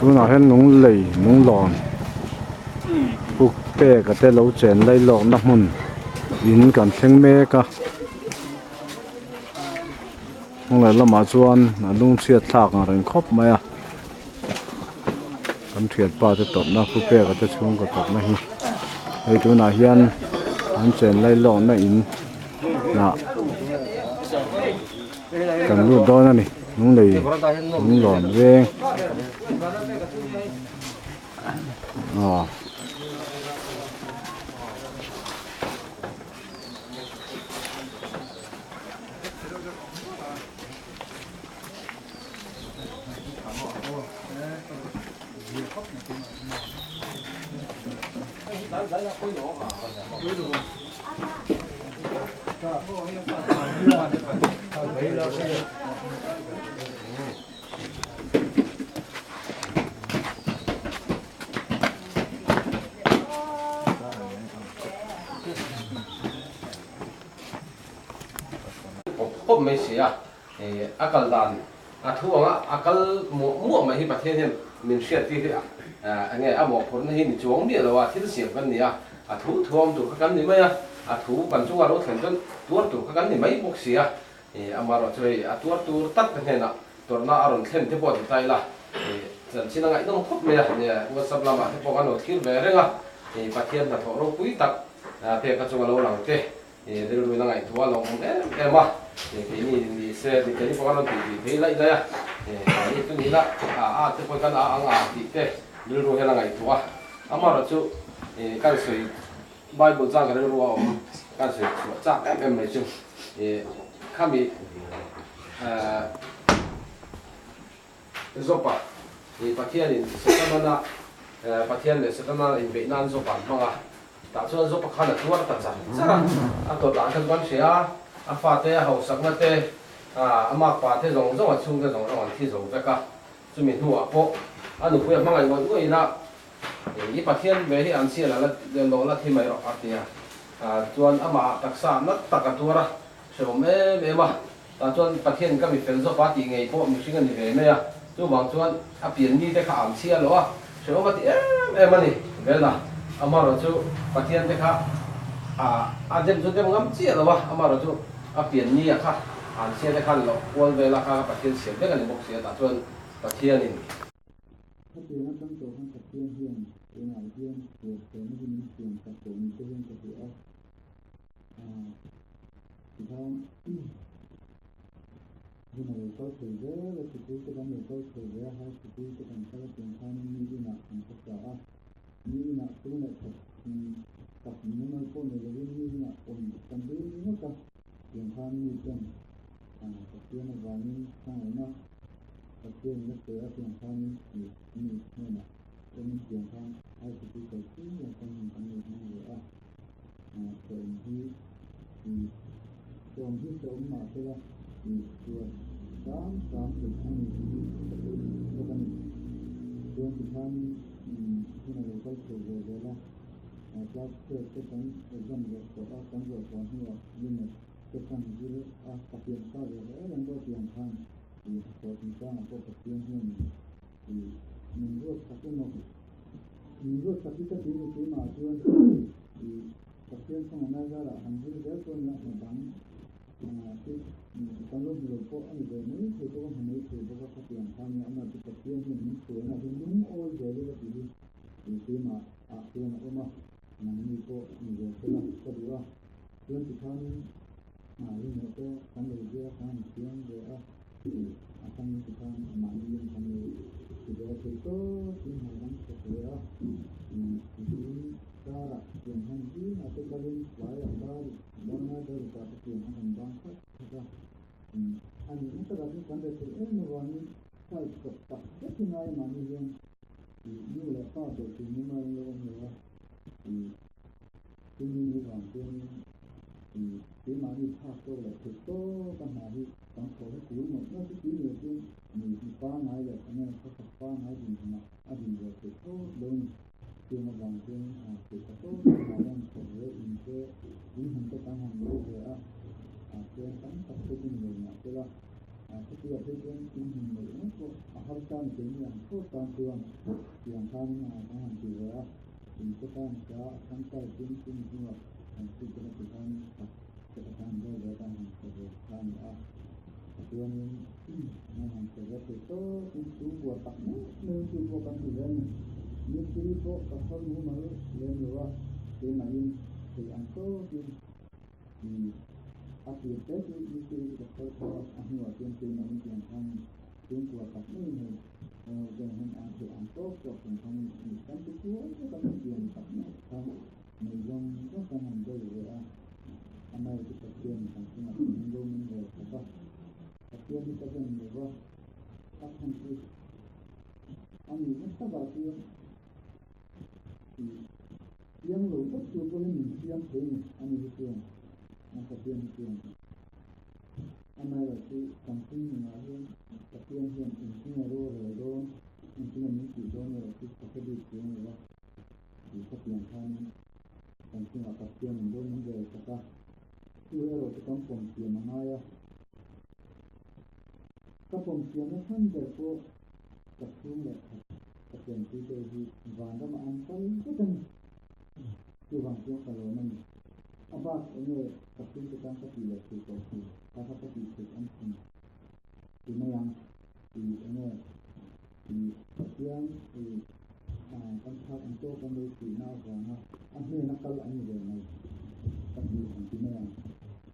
Tunah hian lunglei lunglawn puk pek a te lo chen lai lawkna hmun in kan thleng mek a hnung leh lamah chuan a lungchhiat thlak ang reng khawp mai a kan thianpa te tawrhna pu peka te chhungkaw tawrhna hi hei tunah hian an chen lai lawkna in ah kan lut dawn a ni lunglei lunglawn veng aw. Khawp mai si a, a kal dan a thu ang a, a kal muah muah mai hi Pathian hian min hriat tir hi enge a mawhphurhna hi ni chuang miah lo a, thil siam kan ni a, a thu thu awm tur kha kan ni mai a, a thu kan chunga ro thlen chuan tuar tur kha kan ni mai bawk si a, amaherawh chu hei a tuar tur tak te hnenah tawrhna a rawn thlen te pawh ti ta ila, chanchin a ngaihnawm khawp mai a, WhatsApp lamah te pawh kan lo thlir ve reng a, Pathian hnathawh ropui tak peka chunga lo lang te. Rilruin a ngaihtuah a lo awm em em a, keini ni se ti keini pawh kan rawn tih tih phei laih laih a, mahni chu ni la a a te pawh kan a ang a tih te rilru hian a ngaihtuah a, amaherawh chu kan sawi Bible chang ka rilru a awm kan sawi chhuah chak em em mai chu khami Zawpa Pathianin Setana Pathian leh Setana inbeih nan Zawpa an hmang a, tah chuan Zawpa khan a tuar ta char char a, a tawt ah khan kan hria a, a fate a hausakna te, a makpa te zawng zawng a chhungte zawng zawng an thi zo vek a, chumi hnuah pawh a nupui a hmangaih ngawih ngawih ina i Pathian ve hi an chhian a la lawh la thi mai rawh a ti a, chuan amah taksa nat tak a tuar a, hrehawm em em a. Tah chuan Pathian ka mi fel zawk a tih ngei pawh mihring a ni ve mai a, chuvang chuan a pian mi te kha ang chhia lo a, hrehawm a ti em em a ni. Vela, amaherawh chu Pathian te kha a dem chu dem ngam chiah lo a, amaherawh chu a pian mi a kha ang chhia te khan loh kual vela kha Pathian siam vek a ni bawk si a, tah chuan Pathianin. Khatiang atang tawh khan Pathian hian tunah hian tuarchhuahna hi min siam tak tawh ni te hian ka hria a. Tichuan hun a lo kal thei zel a, sikul te kan lo kal chho ve a, high sikul te kan kal a pian khanin mi inah kan khawsa a, mi inah chhung leh khat tak mumal pawh nei lovin mi inah awm kan dil ringawt a, pian khan mi ten Pathian avangin hmangaihna Pathian in a pe a pian khanin mi hnenah awmin pian khan high sikul kal chhung leh kan hun kan lo hmang ve a. Sawm hi sawm hi sawm mah sela tih chuan hram hram theih a ni tih hi ka sawi duh bawk a ni. Chuan tikhanin hun a lo kal chho ve zel a, class twelve te kan exam zawh tawh a, kan zawh tawh hnuah unit te kan zir a, ka pian sa ve hle reng pawh tiang khan ih hlawh chungchangah pawh Pathian hian ih min ruat sak emaw Min ruat tak hi ka tih ni keimah chuan ih Pathian khawngaihna zarah han zir zel pawh nia hna dang chu kan lo hmu lo pawh a ni ve mai thei bawk a, hmu mai thei bawk a khatiang kha nia amah chu Pathian hian min hruaina hi lungawi zel ila tih hi ih keimah ah chuan a awm a, nangni pawh ni ve sela ka duh a, chuan tikhanin rinawh te kan lo zir a, kan han thiam ve a. A changin ti khan mahni in kan lo ti ve a thei tawp in hna kan thawk ve a, zing karah pian han zingah te kalin tlaiah dar banga dar rukah te pian a han bang khat khat a, a nihna takah chuan kan rethei em avangin fight chawp tak vek hi ngai mahni hian nu leh pa ber tur mumal an lo awm lo a, chumi ni vang chuanin keimahni phak tawk leh theih tawk a hna hi Kan thaw hi kul ngawt ngawt chu tui ngei chuan mi mi pangngai leh eng emaw khawsak pangngai dinhmunah a din ve theih thlawt lo a ni. Chung avang chuan theih ta tawp a hna hian thawk ve in te in hun te kan han lo ve a, chuan tam tak te chu ni lo mah se la. Khawpuiah phei chuan in hmun neih reng pawh a harsa ni keini ang thlawt tan chuan tiang khan kan han ti ve a, in te khan hria a tangkai tin tin hnuah kan chhut te kha ti khan te kha han rel ve a, han sa ve kha a ni a. Chuanin an han sa ve thei tawp in chhungkua tak meuh meuh chu pawh kan ti ve a ni. Mistiri pawh ka chhawr mumal lem lo a, keimahin thei ang tawkin A tir te chu mistiri chu ka chhawr thei a, a hnuah chuan keimahin tiang khan chhungkua tak meuhin hei eng hian an theih ang tawk tawk tiang khan mi kan ti kual vek a, chutiang tak meuh khan nei zawng zawng kan han deuh ve a, amah chu Pathian kan chungah min lo min rel khawp a, Pathian hi ka dem lo va, a chhan chu a nih nasa takah chuan Chiang lo tak tur pawhin min siam thei ni a ni hi chuan an Pathian hi chuan amaherawhchu kan thil nunah hian Pathian hian engtin a rual rel dawn, engtin a min tih dawn erawh chu ka hre bik chiang lo va, tih kha pian khanin kan chungah Pathian in dawn min rel sak a, chu erawh chu kan pawm thiam a ngai a, ka pawm thiamna chhan ber pawh ka chhung leh khat ka pianpuite hi vanramah an kal vek a ni. Chuvang chuan ka lawm a ni. A bak enge ka chhungte tan ka tih leh thei tawh tur kha kha ka tih theih an chhun ti mai ang tih enge tih Pathian ih kan phak ang tawk an lo tihna avanga a hnena kal an ni ve mai ka tih ang ti mai ang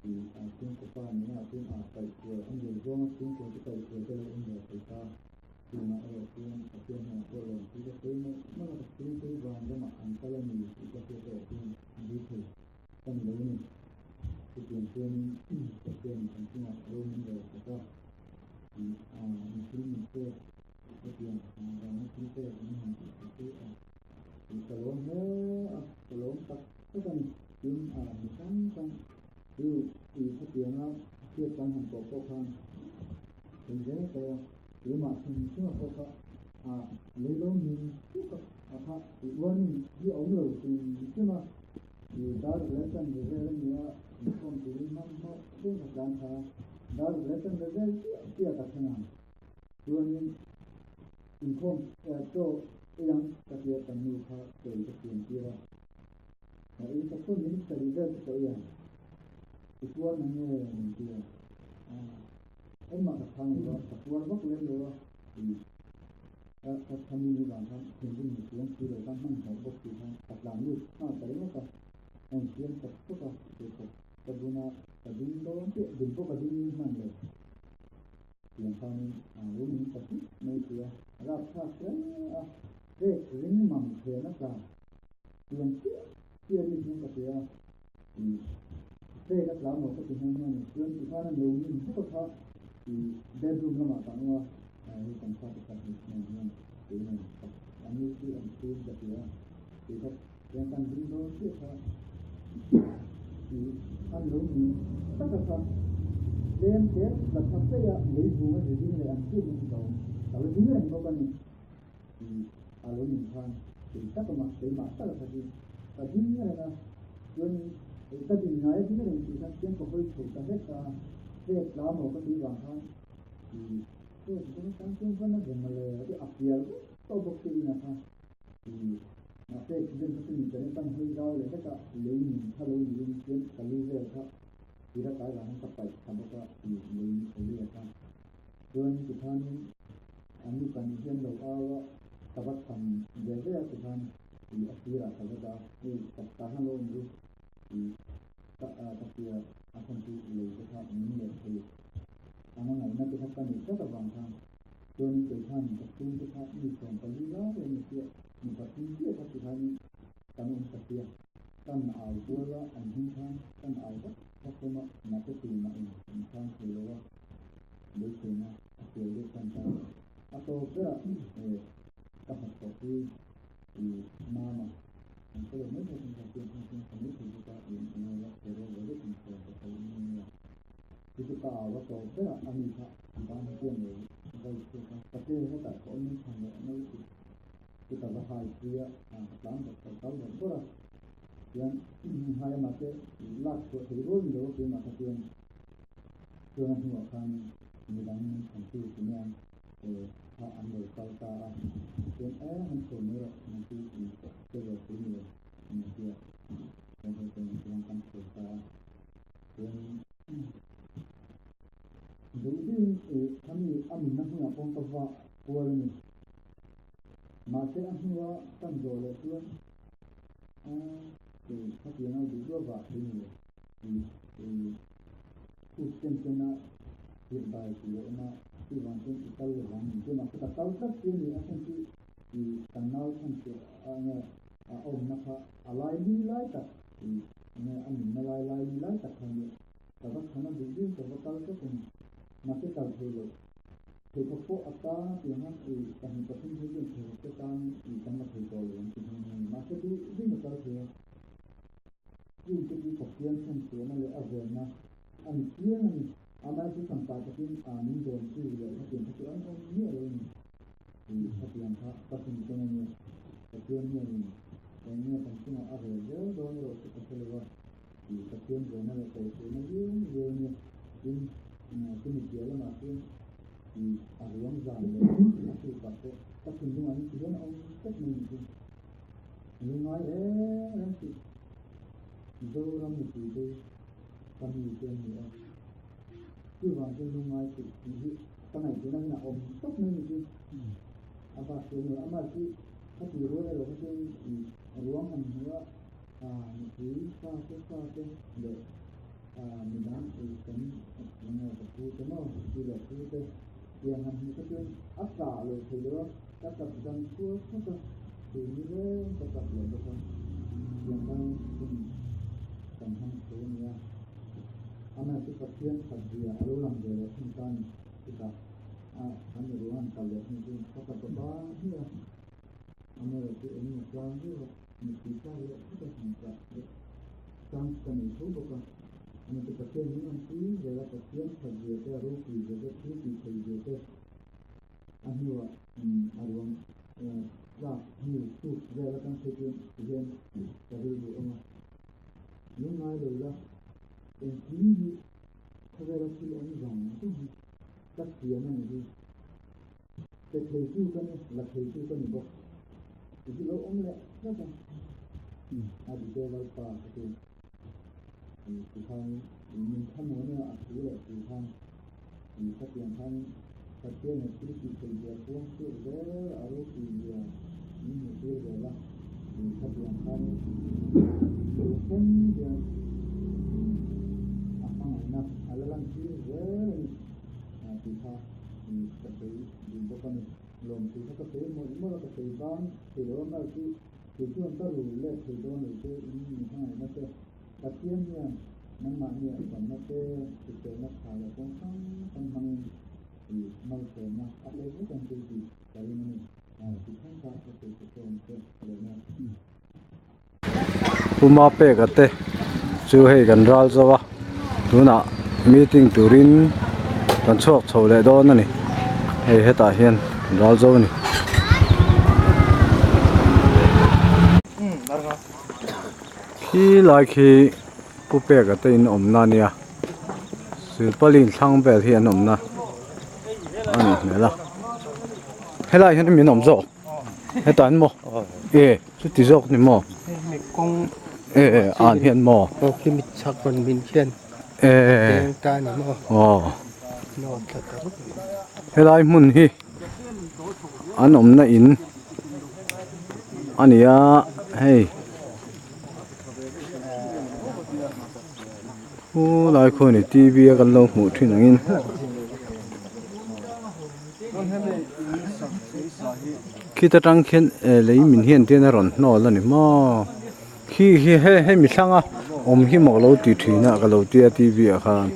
tih chhungkaw pa nena chuan a kaihhruai an zir zawnga chhungkaw chu kaihhruai te lo awm ve thei ta. Tunah erawh chuan Pathian hnenah pawh lawm chu ka sawi mawlh mawlh a, ka chhungte hi van ramah an kal a ni tih ka hriat erawh chuan zui thei ka ni lo a ni. Chutiang chuanin Pathianin kan chungah ro min rel sak a, mi thil min pek hetiang vanga thil pek min han tih theih chu a tih ka lawm hle a, ka lawm tak tak a ni. Tin, mi hrang hrang chu hetianga hriat kan han tawh pawh khan thei zel thei a. Keimah hrim hrim a pawh kha a lei lo min tuk a, a kha i warning hi a awm lo hrim hrim a, i dar vel tan ve vel a nia, inkhawm turin hmang hmawk deuh ka tlan kha a, dar vel tan ve vel chiah chiah ka thleng ang. Chuanin inkhawm chaw ei ang ka tia ka nu kha chaw ei ka siam tir a, ka ei tak chuan minute sarih vel chu ka ei ang, i puar na nge min ti a. Engmah ka chhang lo a, ka puar vak lem lo a tih a ka chhami ni vang khan thinrim ni chuang si lo khan hmanhmawh bawk si khan ka tlan lut nghal ta ringawt a, a insiam chawk chawk a, pheikhawk ka bun a, ka ding dawn chiah, ding pawh ka ding in hman lo tiang khanin a lo min ta hlut mai si a, rapthlak hle a, trek ring mang thlen a tla tiang chiah chiah ri hian ka hria a tih Trek a tla maw ka ti nghe nghe a ni. Chuan tikhan a lo min bawk a kha i bedroom lamah ka awm a, hei kan fa te khat hmeichhe nen hian kei nen an nu chu an chhung ka ti a, kei kha chuan kan ding dawn chiah kha i an lo min tak a kha tlem tlem la tha feih a lei vung a ri ding leh ang chiah in ka awm, ka la ding reng bawk a ni. I a lo nin khan kei tak awm a, keimah tak a kha chu ka ding reng a, chuan ka din ngai a ding reng tih khan chuan ka hawi chho ta hlek a, tlek tla maw ka tih vang khan i tlek dawn tan chuan va na reng le a ti a pial vek tawh bawk che in a kha i mahse accident kha chu ni ta reng tan hawi zau leh hlek a, lei min kha lo niin chuan ka lu vel kha tira kai vang khan ka paih thla bawk a i lei ka lu a kha chuan tikhanin An mi pahnih hian lo au a, ka va tham ve ve a tikhan i a sirah ka va dah a, hei ka tah hian lo awm ru i ka ka tia a chhan chu lei te kha min leh thei ang a ngaihna te kha ka neih tlat avang khan chuanin kei khan ka chhungte kha mi 14 lai a ni chiah mi pathum chiah kha tikhanin kan awm ta sia kan au kual a an hming khan kan au vak vak hlawm a mahse tumah in min chhang thei lo a beiseina a fel deuh tan ta. A tawp berah ka hmu tawh hi i mama an hre lo mai bawk in ka pian hnu chuan ka mai thei bawk a in ka ngai a hero ve deuh in sawi ka sawi in nia. Chu chu ka au a tawp berah a mi kha an tan hian lo vai chhuak a ka te hetah ka awm in chhan leh a nalh chu ka va hai pui a ka tlan bawk ka kal bawrh bawrh a chuan hai amah te lak chhuah thei rual ni lo a keimah kha chuan chuan a hnuah khanin. Midang min chhan tu ti nen kha an lo kal ta a, chuan e han chho mai rawh nang chu i che ve pui ni lo ni tia chuan hei chuan chuan kan chho ta a, chuan duh duhin khami a minna hmunah pawh ka vah kual a ni. Mahse a hnua kan zawh leh chuan khatianga duh duh a vah thei ni lo Khuk chen chen a tirh dai tih a awm a, chuvang chuan i kal lovang min ti a, mahse ka kal tlat chu a ni, a chhan chu i kan nau chhan chu a enge a awmna kha a lai li lai tak i enge a nunna lai lai li lai tak kha a nia, ka va chhan a duh duhin ka va kal tlat a ni, mahse kal thei loh pheikhawk pawh a tang a piang a, i pahnih pathum phei chuan pheikhawk te tang i kan la thei tawh lo ang ti nghe nghe a ni, mahse duh duhin ka kal thei a. Chungte chu Pathian chhanchhuahna leh a venna a ni chiang a ni. Amah chu tangka takin a min dawn chu leh hetiang kha chu an awm miah lo a ni. Tih hetiang kha ka hrim tawng a nia. Pathian hianin eng nge kan chungah a rel zel dawn erawh chu ka hre lo a. Tih Pathian venna leh kaihhruaina viau viau a nia. Tin, chumi piah lamah chuan tih a ruang zan leh a tukah pawh ka thinlungah hian tihian a awm tlat mai ni chu. Lungngai reng reng tih Mizoram mipui te ka mi te an ni a, chuvang chuan lungngai tih tih hi ka ngaihtuahna hian a awm tawp mai ni chu. A bak chu a amah chu ka tih rual erawh kha chuan ih ruang han hmu a, mipui fa te fa te leh midang ih kan eng nge ka pu te maw pu leh pu te tiang han hmuh kha chuan a tah lo thei lo a. Ka tap dang chhuak chhuak a, tui ni reng ka tap leh bawk a, tiang khan hun kan hmang tho a nia. Amah chu Pathian khat zia a lo lang ve leh thung ta a ni. Chutah a an i ruang an kal leh thung chu ka tap a bang hmiah a, amaherawh chu eng emaw chang deuh a mipui tlak leh thut a han tah leh chance ka nei tho bawk a. Amah chu Pathian min rawn pui zel a, Pathian khat zia te, a ropui zia te, thil tih thei zia te, A hnuah a ruang tlak hnu tuk vel atang phei chuan tihian ka rilru awm a. Lungngai lo la, engkim hi khawvela thil awm zawng zawng hi ka siam a nih hi. Pe theitu ka ni, la theitu ka ni bawk. Ti hi lo awm leh tlat a. A dike Lalpa ka ti. Tikhan min thlamuan a, a thu leh thu khan. Khatiang khan Pathian he thil tih theih zia puang chhuak zel a ropui zia min hmuh tir zel a, khatiang khan tun thleng hian a hmangaihna a la lan tir zel a ni tih kha ka sawi duh bawk a ni. Lawmthu kha ka sawi mawlh mawlh a, ka sawi bang thei lo a, ngal chu kei chuan ka rul let thei dawn lo che in mi hmangaihna te. Pathian hian nangmahni a damna te, hriselna tha leh kawng hrang hrang hmangin i malsawmna a pe vek ang chu tih ka ring a ni. Ti thleng kha ka sawi chhe awm che leh maw? Pu Mapeka te chu hei kan ral zo a, tunah meeting turin kan chhuak chho leh dawn a ni, hei hetah hian kan ral zo a ni. Khi lai khi Pu Peka te in awmna a nia silpaulin thlang vel hi an awmna a nih hmel a helai hian min awm zawk hetah hian maw e chuti zawk ni maw e an hian maw e aw helai hmun hi an awmna in a ni a hei. Khulai khaw ni tv a kan lo hmuh thin angin khita tang khian eh lei min hian te hian a rawn hnawl a ni maw khi hi he hemi thlanga awm hi maw ka lo ti thin a ka lo tia tv ah khan.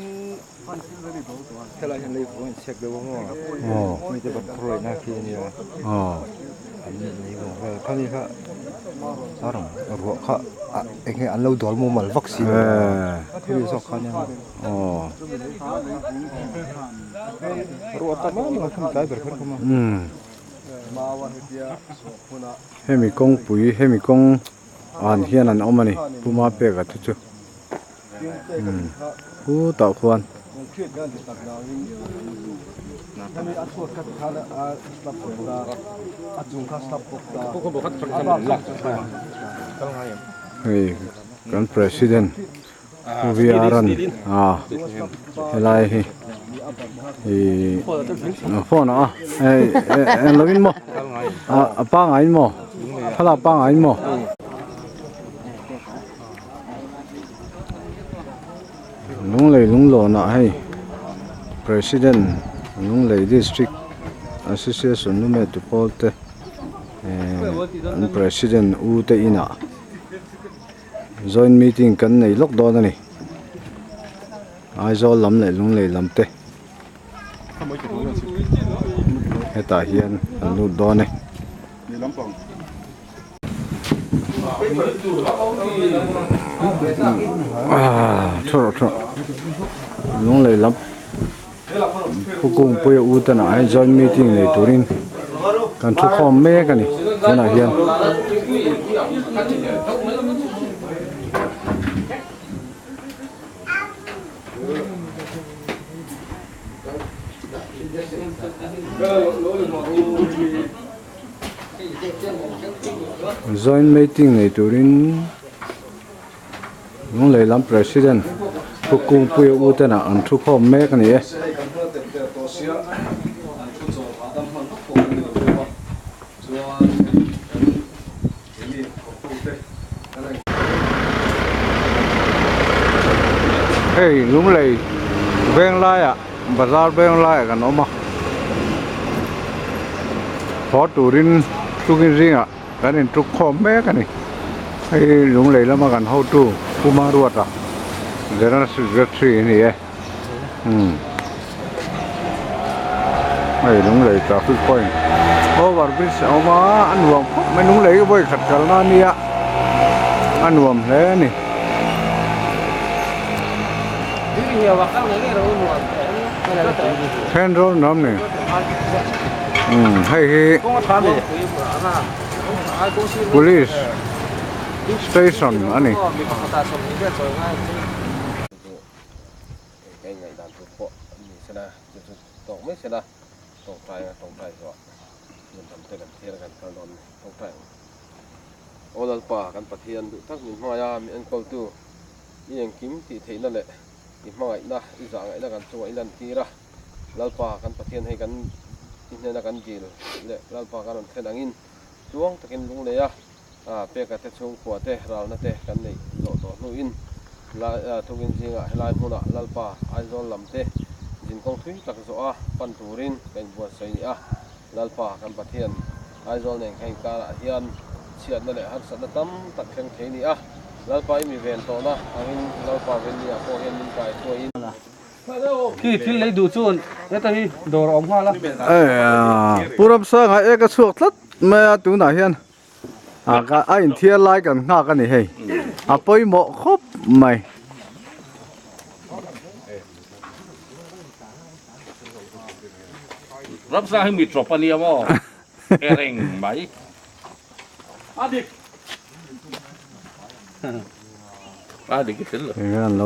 Hemi kawngpui hemi kawng an hian an awm a ni Pu Mapeka te chu. Khutah khuan. Hei kan president Pu VR an a helai hi ihh phone ah hei englo in maw a pangai in maw thlalak pangai in maw. Lunglei lunglawnah hei President Lunglei District Association lume tu pawl te ehh an President u te inah joint meeting kan nei lawk dawn a ni Aizawl lam leh Lunglei lam te hetah hian an lut dawn e. Lunglei lam pu kungpui a u te nah hian joint meeting nei turin kan thu khawm mek a ni tunah hian. Joint meeting nei turin Lunglei lam President Pu Kungpuia u ten ah an thu khawm mek a ni e. Hei Lunglei venglaiah bazar venglaiah kan awm a haw turin tukin zingah kan intuk khawm mek a ni hei Lunglei lama kan hotu Pu Maruata General Secretary a ni e umm hei Lunglei traffic point over bridge a awm a a nuam khawp mai Lunglei hi vawi khat kalna a nia a nuam hle a ni. Then rawn ram ni umm hei hi police station a ni. Ka inngaihdan tur pawh ni sela chu chu tawk mai sela tawngtai anga tawngtai zawh nunram te kan thlir a kan kal dawn a ni tawngtai ang. Aw Lalpa kan Pathian duh tak min hmangaih a min enkawltu i engkim tih theihna leh i hmangaihna i zahngaihna kan chungah i lantir a Lalpa kan Pathian hei kan i hnena kan dil leh Lalpa kan rawn thlen angin tluang takin lunglei a Peka te chhungkua te ralna te kan neih zawh tawh hnuin Thukin zingah helai hmunah Lalpa Aizawl lam te zinkawng thui tak zawh a pan turin ka inbuatsaih ni a. Lalpa kan Pathian Aizawl nen kha inkarah hian chhiatna leh harsatna tam tak thleng thei ni a. Lalpa i mi ven tawhna angin Lalpa Venni-ah pawh hian min kai hruaiin. Khi thil lei duh chuan heta hi dawr a awm nghal a. Pu Ramsanga ek a chhuak tlat mai a tunah hian. A inthiar lai kan nghak a ni hei a pawimawh khawp mai. Ramsa hi mi tawp a nia maw e reng mai. A dik. A dik i tel lo.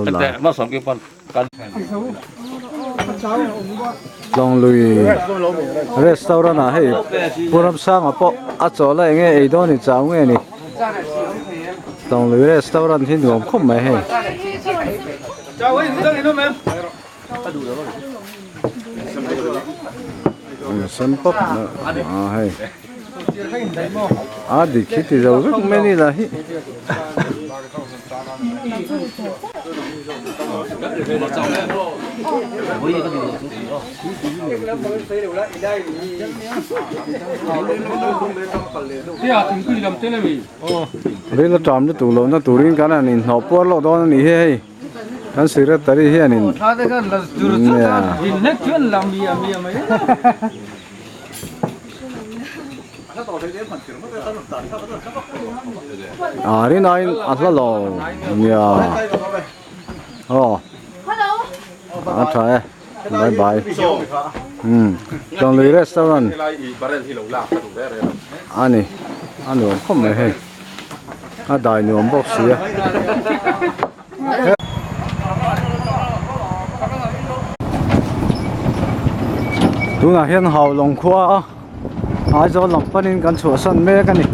Lawnglui restaurant ah hei Pu Ramsanga pawh a chawl a enge ei dawn i chau nge ni Lawnglui restaurant hi nuam khawp mai hei. Sem pawp a hei a dik hi ti zo vek mai ni lah hi. Ril a ṭam lutuk lohna turin kan han inhnawh puar lawk dawn a nih hi hei kan secretary hianin A rinaiin a hla lo nia aw a tha e bye bye umm Chawnglui restaurant a ni a nuam khawp mai hei a dai nuam bawk si a. Tunah hian Haulawng khua a Aizawl lam panin kan chhuahsan mek a ni.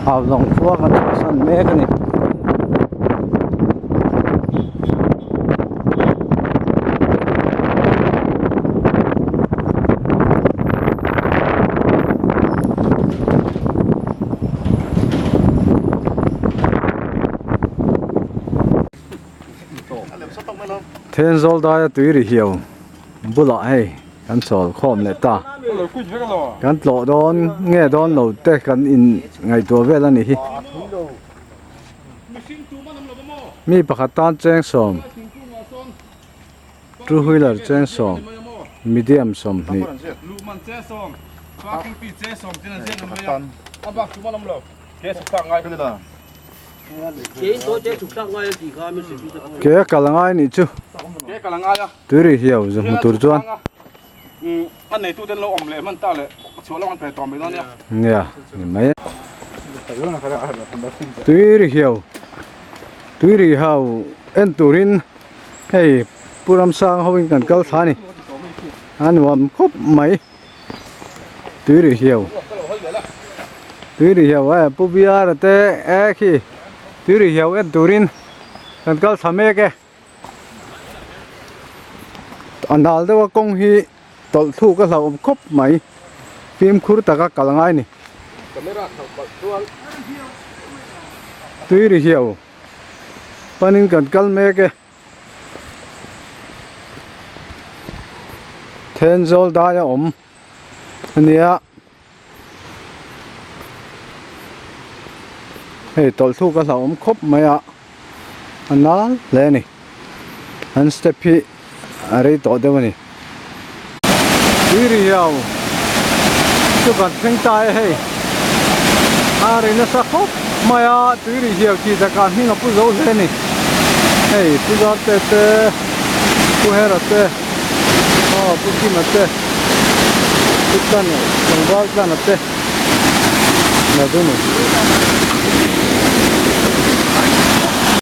Haulawng khua kan chhuahsan mek a ni. Thenzawl daia tui ri hiau bulah hei kan chawl khawm leh ta kan tlawh dawn nge dawn lo te kan in ngaihtuah vel a nih hi mi pakhat tan chengsawm two wheeler chengsawm medium 20 Ke a kal angai anih chu. Tui ri hiau zu hmu tur chuan. Nia ni mai. Tui ri hiau tui ri hau en turin hei Pu Ramsang hoin kan kal thla a ni. A nuam khawp mai. Tui ri hiau tui ri hiau e pu biara te e khi tui ri hiau en turin kan kal thla mek e a nal deuh a kawng hi tawlh thluk a hlauhawm khawp mai fimkhur taka kal a ngai a ni tui ri hiau panin kan kal mek e. Thenzawl dai a awm a nia hei tawlhthluk a hlauhawm khawp mai a a nal hle a ni an step hi a rei tawh deuh a ni tui ri hiau chu kan thleng ta e hei a ri nasa khawp mai a tui ri hiau tih takah hming a pu zo hle a ni hei pu zarte te pu hera te aw pu kima te pu tlana tlangval tlana te la dun a.